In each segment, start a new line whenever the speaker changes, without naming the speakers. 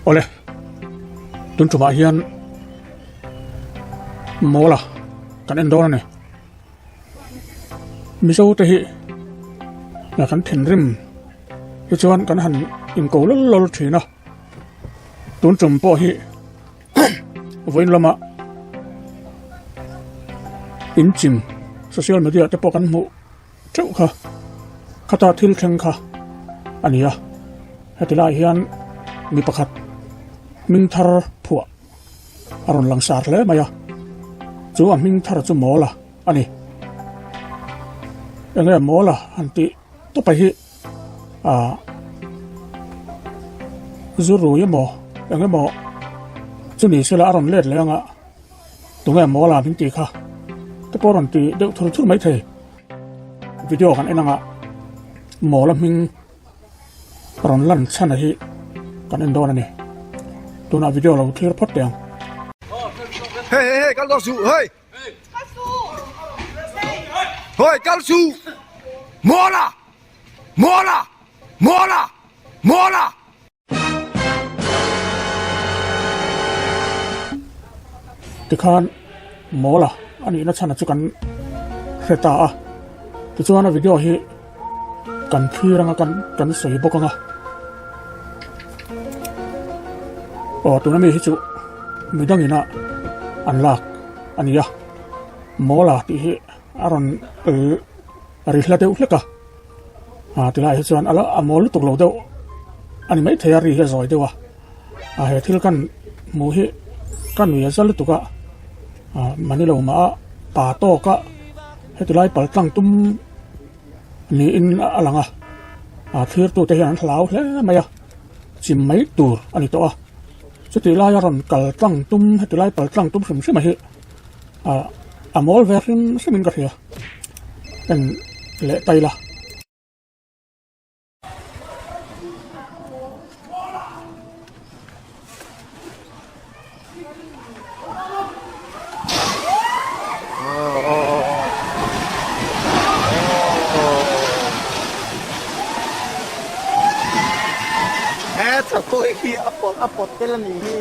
Awle, tun tumah hian mawla kan en dawn a ni. Mizo te hi na kan thinrim hi chuan kan han inko lawlh lawlh thin a, tun tum pawh hi vawiin lama inchim social media te pawh kan hmuh teuh kha khata thil thleng kha a ni a heti lai hian mi pakhat hming thar phuah a rawn lang sar hle mai a chu a hming thar chu mawla a ni enge mawla han tih tawpa hi ah zu rui emaw eng emaw chu ni sela a rawn let leh anga Tunge mawla min tih kha te pawh rawn ti deuh thur thur mai thei. Video kan en anga mawla hming rawn lan chhan a hi kan en dawn a ni. Tunah video lo thlir phawt teh ang.
Hey hey hey kal su hey Hoi kal su Mawla Mawla Mawla Mawla
Tikhan mawla a nihna chhan chu kan hre ta a, tichuan a video hi kan thlir anga kan kan sawi bawk anga aw tuna mi hi chu midang ina an lak a ni a, mawla tih hi a rawn ri hla deuh hlek a. Ah tilai hi chuan ala a mawl lutuk lo deuh a ni maithei a ri hi a zawi deuh a ah he thil kan hmuh hi ka nui a za lutuk a ah mani lo mah a pa tawk a heti lai pal tlang tum niin a lang a ah thlir tute hian an hlau hle mai a chim mai tur a ni tawh a chutih laia rawn kal tlang tum heti lai pal tlang tum hrim hrim a hi ah a mawl ve hrim hrim in ka hria. En leh ta ila.
He chakawih hi a pawt a pawt tel a nih hi.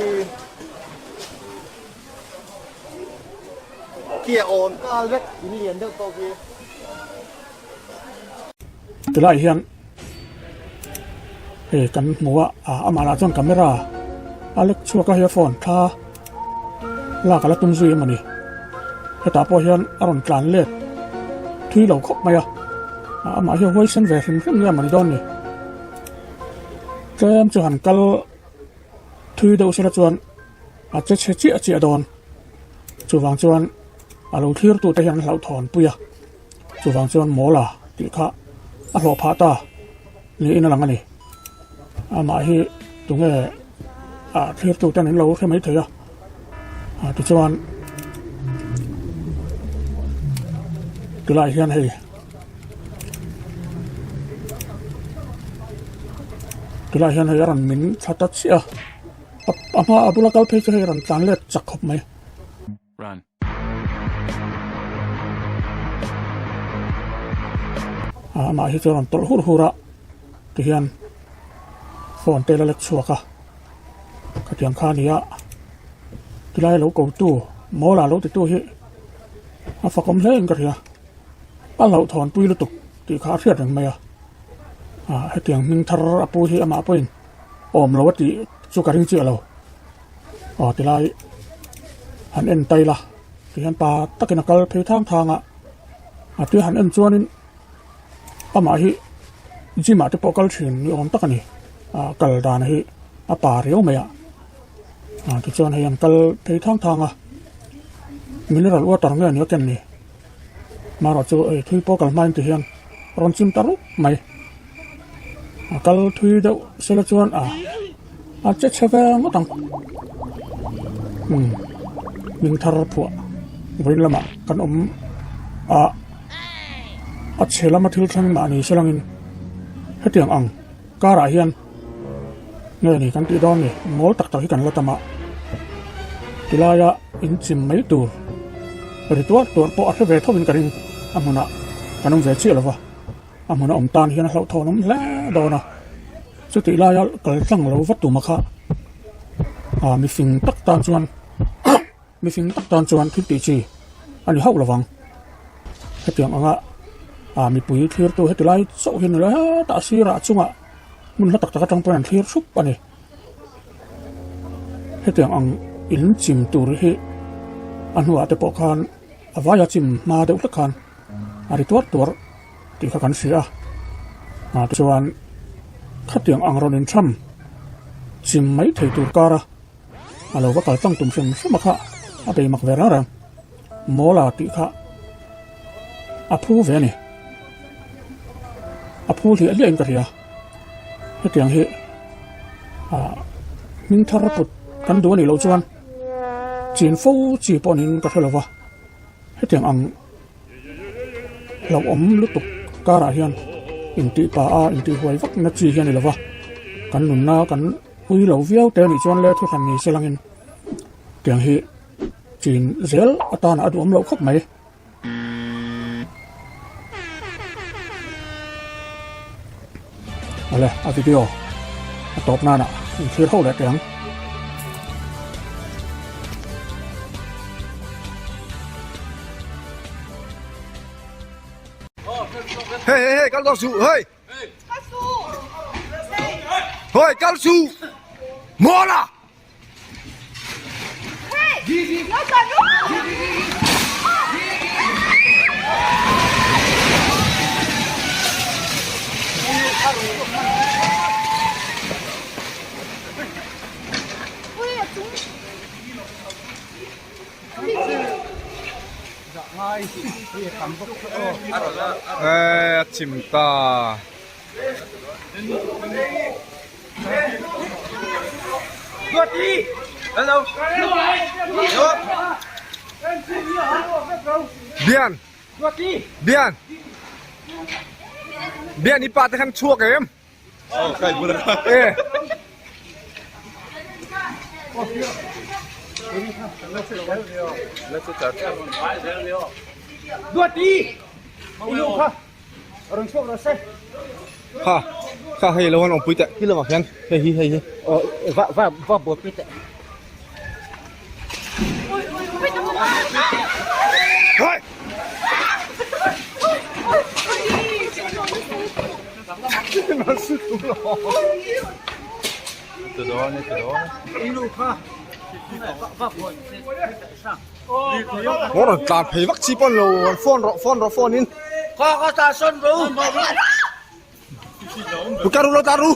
Khi a awm nghal vek in lian deuh tawh khi.
Tilai hian hei kan hmu a ah amah lah chuan camera a lek chhuak a hei a phone thla lak a la tum zui emaw ni hetah pawh hian a rawn tlan let thui lo khawp mai a amah hi a huaisen ve hrim hrim nge mawni dawn ni tlem chu han kal thui deuh sela chuan. A che chhe chiah chiah dawn. Chuvang chuan a lo thlir tute hian an hlauhthawn pui a, chuvang chuan mawla tih kha a hlawh phah ta niin a lang a ni. Amah hi tunge a thlir tuten an lo hre mai thei a, tichuan tilai hian hei tilai hian hei a rawn min thla ta chiah a. A hma a bula kal phei chu hei rawn tlan let chak khawp mai. Amah hi chu a rawn tawlh hur hur a tihian phone te la lek chhuak a khatiang kha a ni a tilai lo ko tu mawl ah lo ti tu hi a fakawm hle in ka hria a hlauhthawn pui lutuk tih kha a hriat reng mai a hetiang hming thar a pu hi amah pawhin. Awm lo a tih chu ka ring chiah lo. Aw tilai han en tai la tihian pa takin a kal phei thang thang a, a tui han en chuanin amah hi gym ah te pawh kal thin ni awm tak a ni ah kal dan hi a pa riau mai a ah tichuan hei an kal phei thang thang a mineral water nge ni a ken ni marawh chu hei thui pawh kal hmain tihian rawn chim ta rup mai. A kal thui deuh sela chuan a a che chhe ve ngawt ang umm hming thar phuah vawiin lamah kan awm a a chhe lama thil thleng mah ni selangin hetiang ang karah hian nge ni kan tih dawn ni mawl tak tak hi kan la tam a tilaia inchim mai tur ri tuar tuar pawh a hre ve thovin ka ring a hmunah kan awm ve chiah lova. A hmun a awm tan hian a hlauhthawn awm hle dawn a, chutih laia kal tlang lo va tuma kha. Ah mifing tak tan chuan mifing tak tan chuan thil tih chi a ni hauh lovang. Hetiang anga ah mipui thlirtu heti lai chauh hi a ni lo hetah sirah chungah hmun hla tak tak atang pawhin an thlir thup a ni. Hetiang ang in chim tur hi a hnuah te pawh khan a vaia chim hma deuh hlek khan a ri tuar tuar tih kha kan hria a. Ah tichuan khatiang ang rawn intham chim mai thei tur kara a lo va kal tlang tum hrim hrim a kha a bei mak ve reng reng. Mawla tih kha a phu ve a ni. A phu hliah hliah in ka hria. Hetiang hi ah hming thar put kan duh a nih loh chuan chin fo chi pawh niin ka hre lo va. Hetiang ang hlauhawm lutuk karah hian intih pa a intih huai vak na chi hi a ni lo va. Kan nunna kan ui lo viau te a nih chuan le thu hran ni se langin tiang hi chin zel atana a duhawm loh khawp mai. Awle a video a tawp nana in thlir ho leh teh ang.
Hey hey hey kal tawh suh hey. Hoi kal suh. Mawla. A chim ta. Bian Bian Bian i pa te khan chhuak em? E. Kha kha hei lo an awmpui teh khi lamah khian hei hi hei hi
aw va va va buaipui teh.
Hoi! Maw rawn tlan phei vak chi pawn lo rawn phone rawh phone rawh phone in.
Kha kha ta sawn ru.
Ka ru lo ta ru.